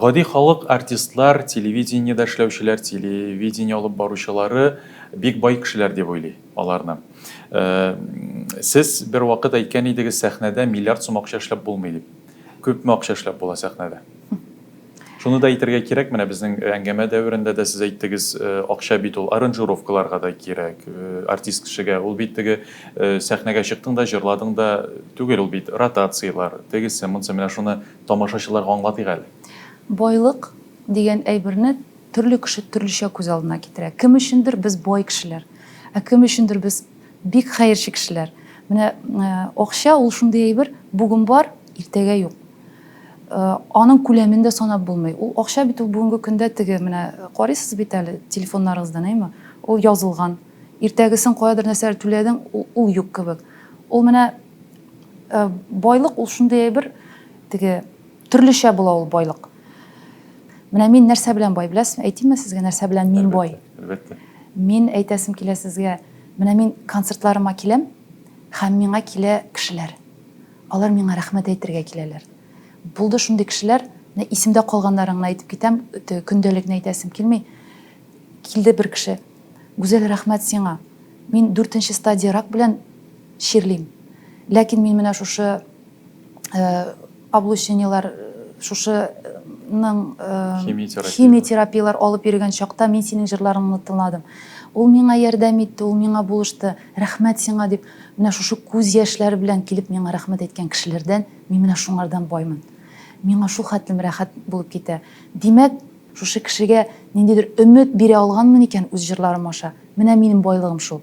Гади халык, артистлар, телевидениедә эшләүчеләр, телевидение алып баручылары бик бай кешеләр дип уйлый аларны. Сез бервакыт әйткән идегез, сәхнәдә миллиард сум акча эшләп булмый дип. Күпме акча эшләп була сәхнәдә? Шуны да әйтергә кирәк, менә безнең әңгәмә дәверендә дә сез әйттегез, акча бит ул аранжировкаларга да кирәк, артист кешегә. Ул бит теге сәхнәгә чыктың да, җырладың да түгел, ул бит ротацияләр, тегесе, монысы. Менә шуны тамашачыларга аңлатыйк әле. Байлык дигән әйберне төрле кеше төрлечә күз алдына китерә. Кем өчендер без бай кешеләр, ә кем өчендер без бик хәерче кешеләр. Менә акча ул шундый әйбер, бүген бар, иртәгә юк. Аның күләмен дә санап булмый. Ул акча бит ул бүгенге көндә теге менә карыйсыз бит әле телефоннарыгыздан, әйме? Ул язылган. Иртәгесен каядыр нәрсәләр түләдең, ул юк кебек. Ул менә байлык ул шундый әйбер, теге төрлечә була ул байлык. Менә мин нәрсә белән бай, беләсезме? Әйтимме сезгә, нәрсә белән мин бай? Әлбәттә. Мин әйтәсем килә сезгә, менә мин концертларыма киләм, һәм миңа килә кешеләр. Алар миңа рәхмәт әйтергә киләләр. Булды шундый кешеләр, менә исемдә калганнарын гына әйтеп китәм, көндәлекне әйтәсем килми. Килде бер кеше, Гүзәл, рәхмәт сиңа. Мин дүртенче стадия рак белән чирлим. Ләкин мин менә шушы облучениеләр, шушының химиотерапияләр алып йөргән чакта мин синең җырларыңны тыңладым. Ул миңа ярдәм итте, ул миңа булышты. Рәхмәт сиңа, дип, менә шушы күз яшьләре белән килеп миңа рәхмәт әйткән кешеләрдән мин менә шуңардан баймын. Миңа шул хәтлем рәхәт булып китә. Димәк, шушы кешегә ниндидер өмет бирә алганмын икән үз җырларым аша. Менә минем байлыгым шул.